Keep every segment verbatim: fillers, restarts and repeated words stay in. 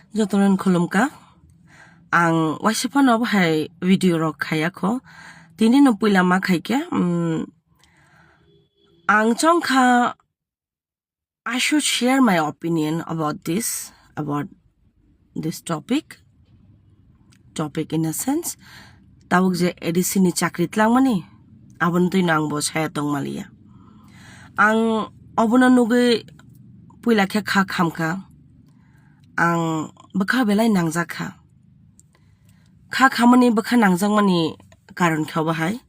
Jotono khulumkha. Ang waisa phano bo hai video rok khaya kho. Tini no puila ma khaikhe, mm, ang chongkha, I should share my opinion about this, about this topic. Topic in a sense, tabuk je A D C ni chakri tlangmani, aboni twino ang bo saya tongmaliya. Ang obono nugwi puila khe kha khamkha. Ang bwkha belai nangjakha. Kha khamani bwkha nangjakmani karon khe obo hai.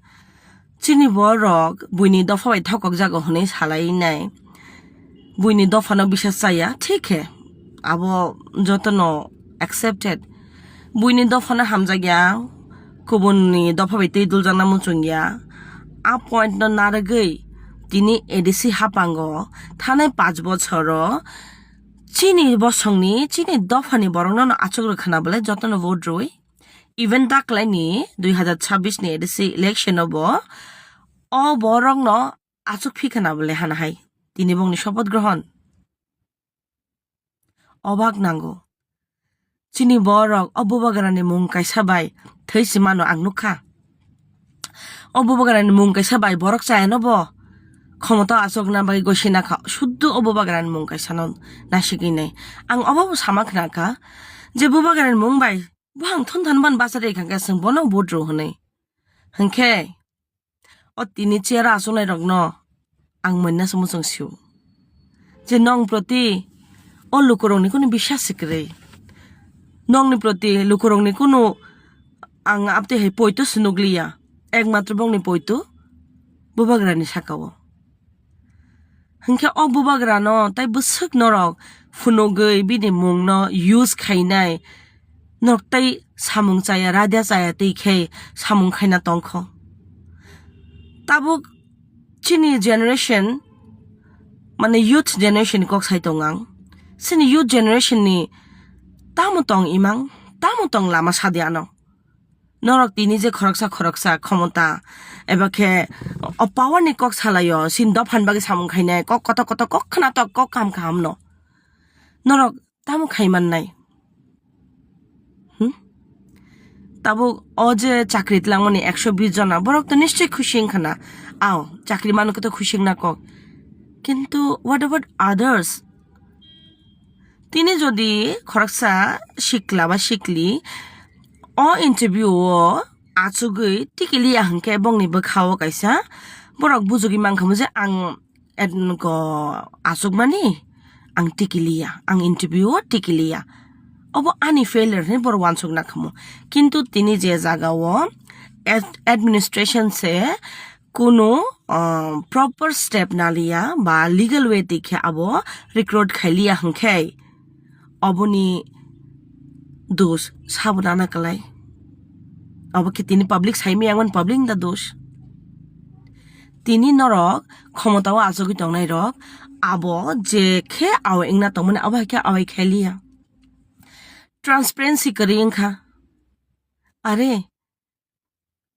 Chini borok buini dopha bai thokok jago hwnwi salai nai. Buini dophano bisas chaya, thik khe. Abo jotono accepted. Buini dophano hamjakya, kubunni dopha bai twi duljakna muchungya. A point no narwgwi tini A D C hapango thanai panch bochoro chini bosongni, chini dophani borokno no achuk rwkhana bole jotono vote rwi. Even taklaini dui hazar chabbish ni A D C election o bo o borokno achuk phikhana bole hana hai. Tini bongni sopoth grohon. Obak nango. Chini borok o bubagrani mung kaisa bai thwi si mano ang nukha. O bubagrani mung kaisa bai borok chayano bo khomota achukna bai gosina kha. Suddu o bubagrani mung kaisa no nasigwi nai. Ang obo bo sama khna kha je bubagrani mung bai bo ang thun than ban bachari kha khe chwng bono vote rw hwnwi. Hwnkhe o tini chair o achuknai rokno ang moina se muchung sio je nong proti o lukurokni kunu biswas se kwrwi. Nongni proti lukurokni kunu ang abtwi hai poito se nukliya. Ekmatro bongni poito bubagrani saka o. Hwnkhe o bubagrano tai bwswk norok phunugwi bini mungno use khainai, norok tai samung chaya, raida chaya twi khe samung khaina tongkho. Tabuk chini generation, mane youth generation ni kok sai tong ang. Chini youth generation ni tamo tong imang, tamo tong lama sadi ano. Norok tini je khoroksa khoroksa khomota eba khe o power ni kok salaio, sin dophani bagwi samung khainai, kok kotor kotor, kok khwnatok, kok kaham kaham no. Norok tamo khai mannai? Hmm? Tabuk o je chakri tlangmani ekso bish jona, borok to nischoi khusi wngkha na. Ao, chakri manu khe to khusi wngna kok. Kintu what about others? Tini jodi khoroksa sikla ba sikli o interview o achugwi tikiliya hwnkhe bongni bwkha o kaisa borok bujugwi mankhamu je ang et-, go achukmani ang tikiliya, ang interview o tikiliya. Obo ani failure hinwi borok uansukna khamu. Kintu tini je jaga o ad-, administration se kunu, ah, proper step naliya ba legal way twi khe abo recruit khailiya hwnkhe oboni dos sabo nana kwlai. Obo khe tini public saimaya wngmani public ni da dos. Tini norok khomota o achugwi tongnai rok abo je khe awai wngna tongmani abo hai khe awai khailiya. Transparency kwrwi wngkha. Are,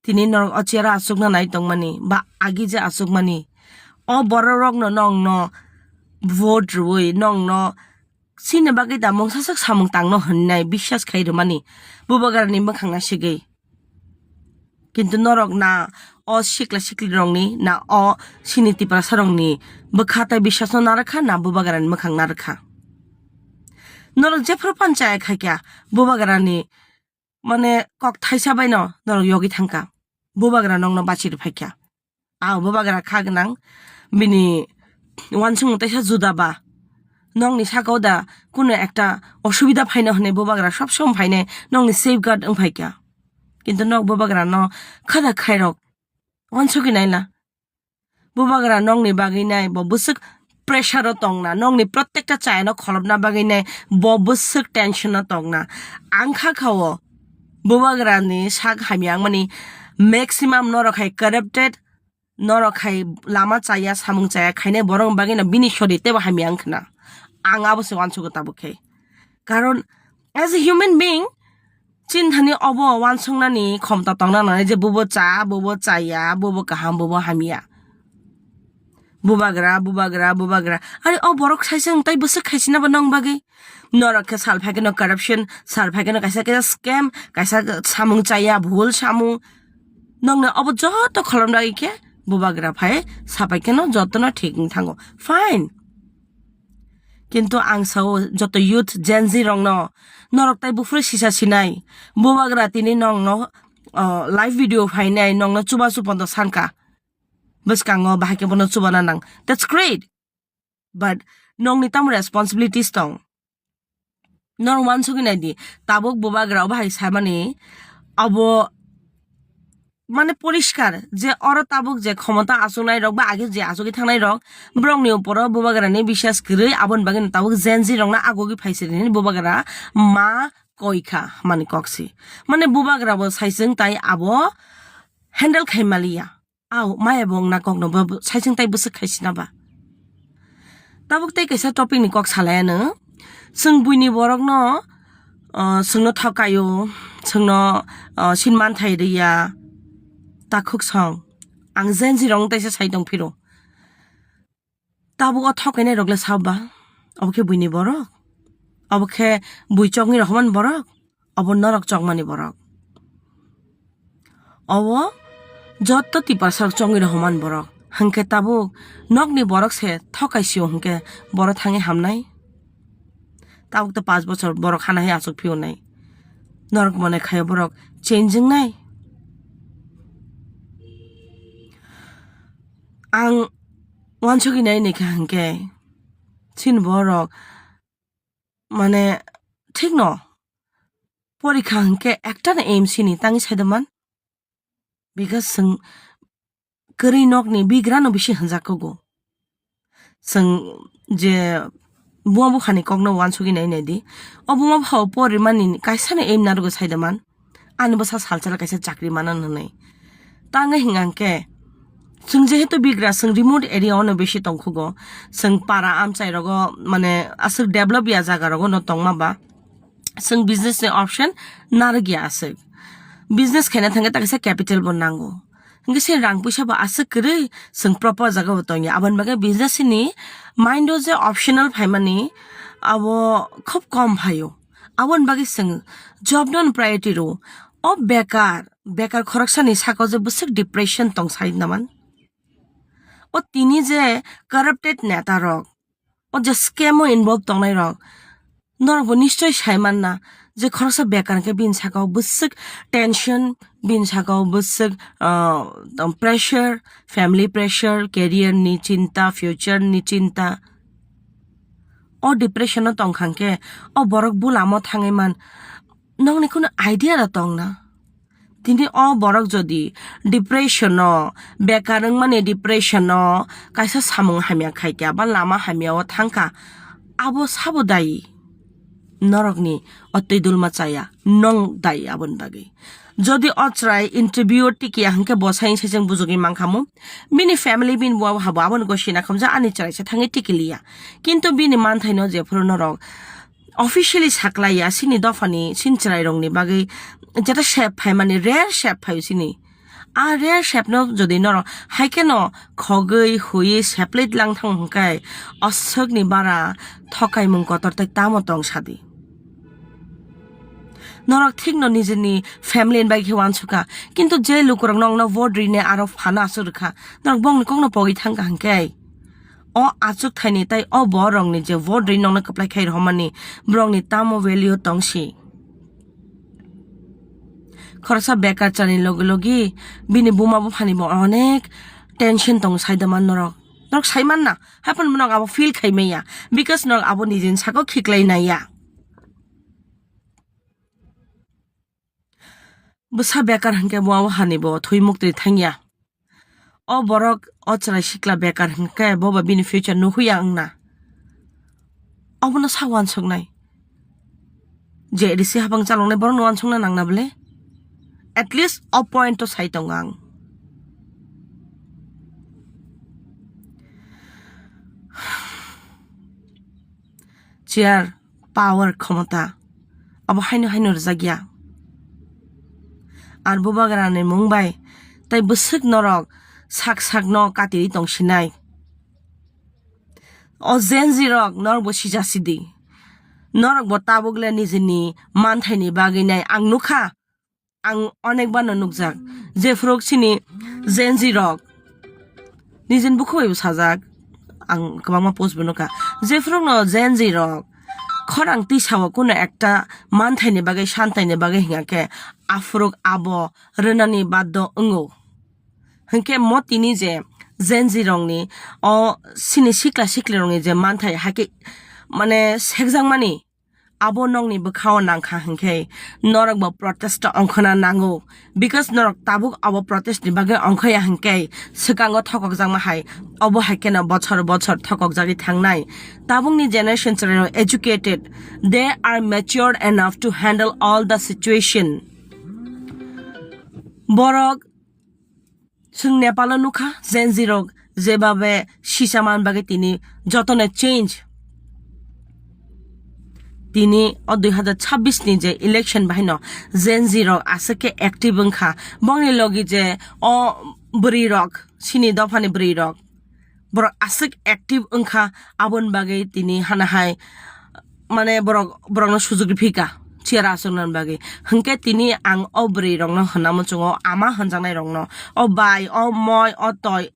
tini norok o chair o achukna nai tongmani ba agi je achukmani, o borok rokno nongno vote rwui nongno sini bagwi da mungsa sak samung tangno hwnnai biswas khai rwmani bubagrani mwkhang nasigwi. Kintu norok na o sikla sikli rokni na o sini Tiprasa rokni bwkha tai biswasno narwkha na bubagrani mwkhang narwkha. Norok jephru panchaya khaikha bubagrani mane kok thaisa baino norok yogwi thangkha. Bubagra nokno bachiri phaikha. Ang bubagra kha gwnang, bini wansukmung teisa juda ba. Nokni saka o da kuno ekta osubida phaino hwnwi bubagra sob som phainai nokni safeguard wng phaikha. Kintu nok bubagra no khada khairok wansugwi naila. Bubagra nokni bagwi nai bo bwswk pressure o tongna, nokni protekta chayano kholopna bagwi nai bo bwswk tension o tongna. Ang kha kha o bubagra ni sak hamya wngmani maximum norok hai corrupted, norok hai lama chaya, samung chaya khainai borok bagwi no bini sori teibo hamya wngkhna. Ang abo se uansugo tabuk khe. Karon as a human being, chini thani obo uansuknani khomta tongna nangnai je bubo cha, bubo chaya, bubo kaham, bubo hamya. Bubagra, bubagra, bubagra. Are o borok saisung tai bwswk khaisina ba nong bagwi? Norok khe sal phaikhe no corruption, sal phaikhe no kaisa kaisa scam, kaisa samung chaya, bhul samung. Nongno obo joto kholom ragwi khe bubagra phai sapai khe no joto no thik wng thango. Fine. Kintu ang sao joto youth Gen Z rokno, norok tai buphuru sisa sinai. Bubagra tini nongno, o, live video phainai, nongno chubachu pondo sanka. Bwskango bahai khe bono chubana nang. That's great. But nongni tamo responsibilities tong? Nor wansugwi naidi, tabuk bubagra o bahai saimani abo mane poriskar je oro tabuk je khomota achuknai rok ba age je achugwi thangnai rok, borokni uporo bubagrani biswas kwrwi, aboni bagwi tabuk Gen Z rokno agogwi phaisiri hwnwi bubagra ma koi kha hwnmani kok si. Mane bubagra bo saisung tai abo handle khai maliya. Au, maya bo wngna kokno bo saisung tai bwswk khaisina ba. Tabuk tei kaisa topic ni kok salai ano. Chwng buini borokno, ah, chwngno thokaio, chwngno, ah, sin manthai rwya. Takhuk song. Ang Gen Z rokno taisa sai tong phiro. Tabuk o thokainai rok le sabo ba? Obo khe buini borok? Obo khe bui chokni rohormani borok? Obo norok chokmani borok. Obo joto tiprasa rok chokni rohormani borok. Hwnkhe tabuk nokni borok se thokai sio hwnkhe borok thangwi hamnai? Tabuk to panch bochor borok hana hai achuk phiyonai. Norok mone khaio borok change wngnai? Ang wansugwi nai naikha hwnkhe, chini borok, mane, thikno porikha hwnkhe ektano aim sini tangwi saidaman. Because chwng kwrwi nokni bigrano bisi hwnjakgo. Chwng je buma buphani kokno wansugwi nai naidi. O buma buphao porimani kaisano aim narwgo saidaman. Ani bwsa salsala kaisa chakri manan hwnwi. Tangwi hwnkhe chwng jehetu bigra chwng remote area ono bisi tongkhugo. Chwng para amchai rogo mane aswk develop ya jaga rogo no tongma ba. Chwng business ni option narwk ya aswk. Business khaina thangkhe ta kaisa capital bo nango. Hwnkhe se rang puisa bo aswk kwrwi chwng proper jaga bo tongya. Aboni bagwi business ni mind o je optional phaimani abo khub kom phaio. Aboni bagwi chwng job no priority rwo. O bekar, bekar khoroksani sakao je bwswk depression tong sai naman. O tini je corrupted neta rok, o je scam o involve tongnai rok, norok bo nischoi sai manna je khoroksa bekar hwnkhe bini sakao bwswk tension, bini sakao bwswk, ah, pressure, family pressure, career ni chinta, future ni chinta. O depression o tongkha hwnkhe o borok bulamo thangwi man, nokni kheno idea da tongna? Tini o borok jodi depression o, bekar wngmani depression o, kaisa samung hamya khaikha ba lama hamya o thangkha, abo sabo dayi? Norokni o twi dulma chaya, nong dayi aboni bagwi. Jodi o chwrai interview o tikiya hwnkhe bo sai sai chwng bujugwi mankhamu, bini family bini bo habo aboni gosina khamjak ani chwraisa thangwi tikiliya. Kintu bini manthaino jephuru norok officially saklaiya, sini dophani sini chwrairokni bagwi jeta sep phaimani, rare sep phaio sini. A rare sepno jodi norok haikheno khogwi huiwi seplai lang thang hwnkhe, aswkni bara thokaimung kotor tei tamo tong sadi? Norok thikno nijini family ni bai khe uansukha, kintu je lukurok nokno vote rine aro phano aswk rwkha, norok bongni kokno pogwi thangkha hwnkhe, o achuk thaini tei o borokni je vote rwi nokno kwplai khai rohormani, borokni tamo value tongsi? Khoroksa bekar chani logi logi bini buma buphani bo onek tension tongo, saidaman norok. Norok saimanna, haiphano norok abo feel khai maya, because norok abo nijini sakao khiklai naiya. Bwsa bekar hwnkhe bo abo hani bo thwi muktwi thangya. O borok o chwrai sikla bekar hwnkhe bo ba bini future nuhuya wngna. Obono sa uansuknai. Je risi habang chaloknai borokno uansukna nangna bwle? At least o point o sai tongo ang. Chair, power, khomota, abo haino haino rwjakya. Ar bubagrani mung bai tai bwswk norok sak sakno katirwi tongsinai. O Gen Z rok norok bo sija sidi. Norok bo tabuk le nijini manthaini bagwi nai ang nukha. Ang onek bano nukjak. Jephru chini Gen Z rok nijini bukhuk bai bo sajak. Ang kwbangma post bo nukha. Jephru no Gen Z rok khorang tisa o kuno ekta manthaini bagwi santaini bagwi hingya khe aphuru abo rwnani baddo wngo. Hinkhe mo tini je Gen Z rokni o sini sikla sikli rokni je manthai hakhe mane sekjakmani abo nokni bwkhao nangkha hinkhe norok bo protest ongkhorna nango, because norok tabuk abo protest ni bagwi ongkhorya hinkhe swkango thokokjakma hai obo hai kheno bochor bochor thokokjagwi thangnai. Tabukni generation chwrairok educated, they are mature enough to handle all the situation. Borok Chwng Nepal o nukha, Gen Z rok jebabe sisa man bagwi tini jotono change. Tini o dui hazar chabbish ni je election bahai no Gen Z rok aswk khe active wngkha. Bongni logi je o bwrwi rok, sini dophani bwrwi rok, borok aswk active wngkha, aboni bagwi tini hana hai mane borok, borokno sujuk rifika chair achuknani bagwi. Hinkhe tini ang o bwrwi rokno hwnna muchungo, ama hwnjaknai rokno, o bai, o moi, o toi,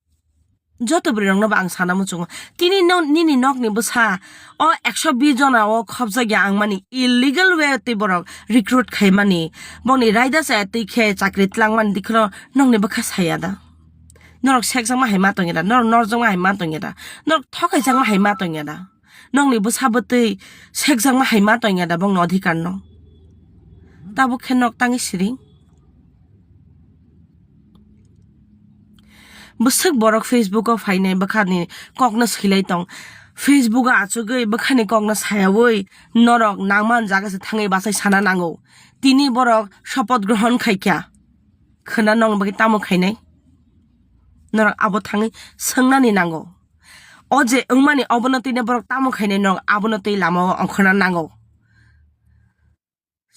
joto bwrwi rokno bo ang sana muchungo. Tini no, nini nokni bwsa o ekso bish jona o khopjakya ang mani illegal way twi borok recruit khaimani, bongni raida chaya twi khe chakri twlangmani dikhno nokni bwkha saya da? Norok sekjakma hai ma tongya da? Norok norjakma hai ma tongya da? Norok thokaijakma hai ma tongya da? Nokni bwsa bwtwi sekjakma hai ma tongya da bongni odhikar no? Tabuk khe nok tangwi siring. Bwswk borok Facebook o phainai bwkhani kokno swilai tong. Facebook o achugwi bwkhani kokno sayaui norok nangman jaga se thangwi bachai sana nango. Tini borok sopoth grohon khaikha. Khwna nokni bagwi tamo khainai? Norok abo thangwi swngnani nango. O je wngmani obono twi borok tamo khainai, norok abono twi lama o ongkhorna nango.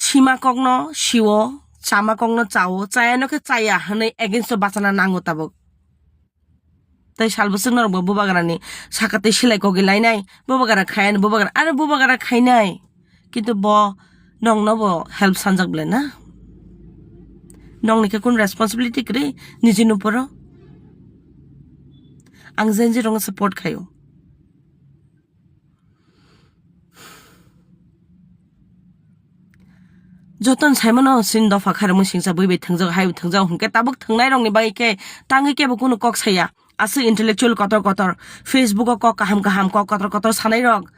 Sima kokno sio, chama kokno chao, chayano khe chaya hwnwi against o bachana nango tabuk. Tei sal bwswk norok bo bubagrani saka twi silai kogwi lainai, bubagra khayan, bubagra, are bubagra khainai. Kintu bo nokno bo help sanjak bwle na? Nokni khe kun responsibility kwrwi nijini uporo? Ang Gen Z rokno support khaio. Joton saimano sin dopha kharwi singsa bui bai thwngjak, hai thwngjak hwnkhe tabuk thwngnai rokni bagwi khe tangwi kebo kunu kok saya. Aswk intellectual kotor kotor, Facebook o kok kaham kaham, kok kotor kotor sanai rok.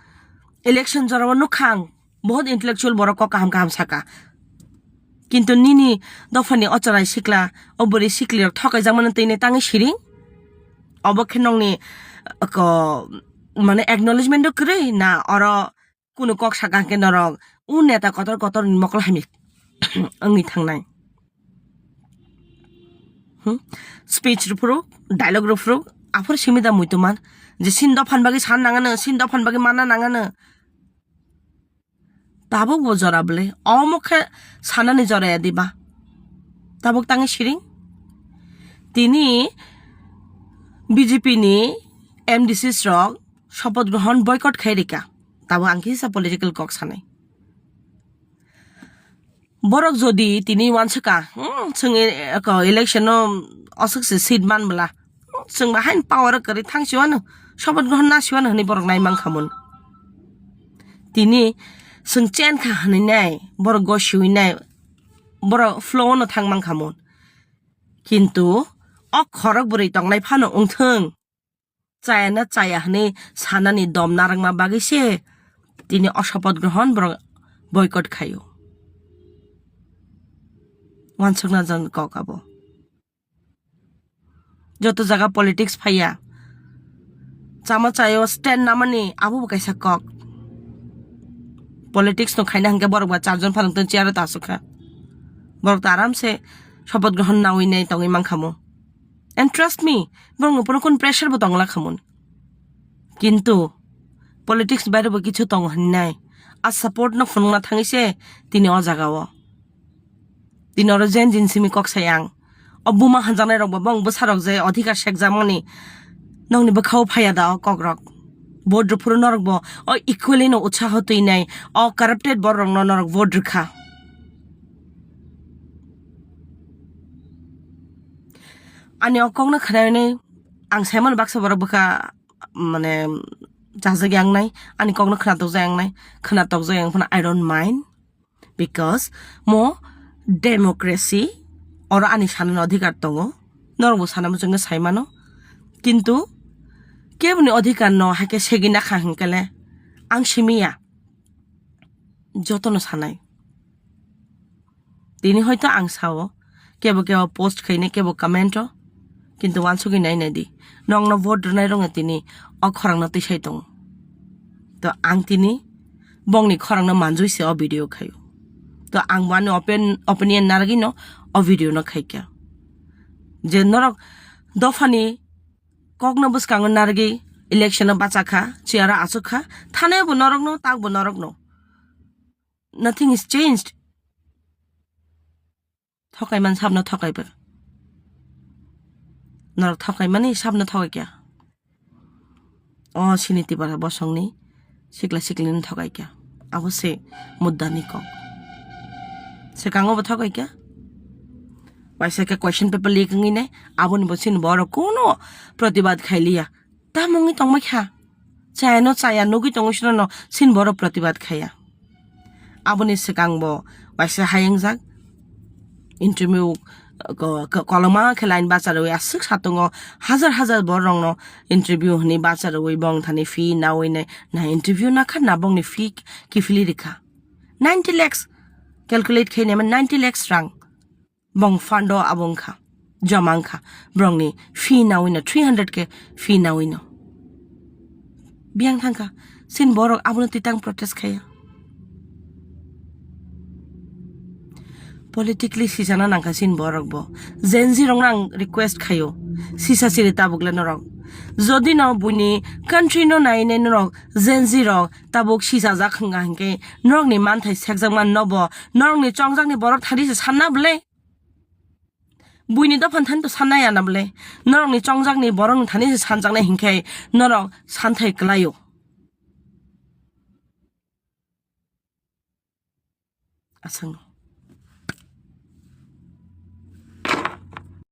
Election jorao nukhang, bahut intellectual borok kok kaham kaham saka. Kintu nini dophani o chwrai sikla, o bwrwi sikli rok thokaijakmano twi ne tangwi siring? Obo khe nokni, ko, mane acknowledgement o kwrwi na oro kunu kok saka hwnkhe norok u neta kotor kotor ni mokol hamya wngwi thangnai? Hmm? Speech rwphuru, dialogue rwphuru, aphuru simi da muitu man je sin dophan bagwi san nangano, sin dophan bagwi manna nangano. Tabuk bo jora bwle, omo khe sanani jora ya diba? Tabuk tangwi siring? Tini B J P ni M D Cs rok sopoth grohon boycott khai rika. Tabuk ang kisa political kok sanai. Borok jodi tini wanswka, hmm, chwng e-, eko election no oswk se seat man bwla, hmm, chwng ba hain power kwrwi thang siwano, sopoth grohon na siwano hwnwi borok nai mankha mun. Tini chwng chen kha hwnwi nai, borok go siwi nai, borok flow no thang mankha mun. Kintu o khorok bwrwi tongnai phano wngthwng. Chaya na chaya hwnwi sanani dom narwkma bagwi se tini o sopoth grohon borok boycott khaio. Wansukna jang kok abo. Joto jaga politics phaiya. Chama chayo stand namani abo bo kaisa kok. Politics no khaina hwnkhe borok ba charjon phalung tong chair o ta aswk kha. Borok ta aram se sopoth grohon nawi nai tongwi mankha mo. And trust me, borokno pono kun pressure bo tongla khamun. Kintu politics ni baire bo kichu tongo hinwi nai. A support no phunukna thangwi se tini o jaga o. Tini oro jen jin simi kok sai ang. O buma hanjaknai rok bo bong bwsa rok je odhikar sekjakmani nokni bwkha o phaiya da o kok rok. Vote rwphuru norok bo o equally no utsaho twinai, o corrupted borok rokno norok vote rwkha. Ani o kokno khnainai ang saimano baksa borok bwkha mane chajak yangnai, ani kokno khnatok jai yangnai, khnatok jai yang phano I don't mind. Because mo democracy, oro ani sanani odhikar tongo, norokbo sana muchungno saimano. Kintu keboni odhikar no haikhe segina kha hinkele ang simiya, jotono sanai. Tini hoito ang sao, kebo kebo post khainai, kebo comment o, kintu wansugwi nai nai di, nokno vote rwnai rokno tini o khorangno twisai tongo. To ang tini bongni khorangno manjui se o video khaio. To ang bo ani open opinion narwgwino o video no khaikha. Je norok dophani kokno bwskango narwgwi election o bachakha, chair o achukha, thanai bo norokno, tak bo norokno. Nothing is changed. Thokai man sabno thokai ba. Norok thokai mani sabno thokai kya? O sini tibara bosongni sikla siklini thokai kya? Abo se muddani kok. Sekango bo thokai kya? Waisa khe question paper leak wngwi nai, aboni bo sini borok kuno protibad khailiya. Tamo wngwi tongma kha? Chayano chaya nugwi tongo sinono sin borok protibad khaya. Aboni swkang bo waisa hayungjak interview ko-, ko-, koloma khe line bacha rwi aswk satungo hajar hajar borok rokno interview hwnwi bacha rwi bong thani fee nawi nai na interview nakha na bongni fee kiphilwi rikha ninety lakhs calculate khe naima ninety lakhs rang. Bong fund o abo wngkha, joma wngkha, borokni fee nawino, three hundred K fee nawino. Biyang thangkha, sin borok abono titang protest khaya. Politically sisana nangkha sin borok bo. Gen Z rokno ang request khayo, sisa siri tabukle norok. Jodi no buini country no nainai norok Gen Z rok tabuk sisajak hwnga hinkhe norokni manthai sekjakma nobo norokni chongjakni borok thani se sanna bwle. Buini dophan thani to sanna ya na bwle. Norokni chongjakni borokni thani se sanjaknai hinkhe norok santhai kwlaio. Aswk.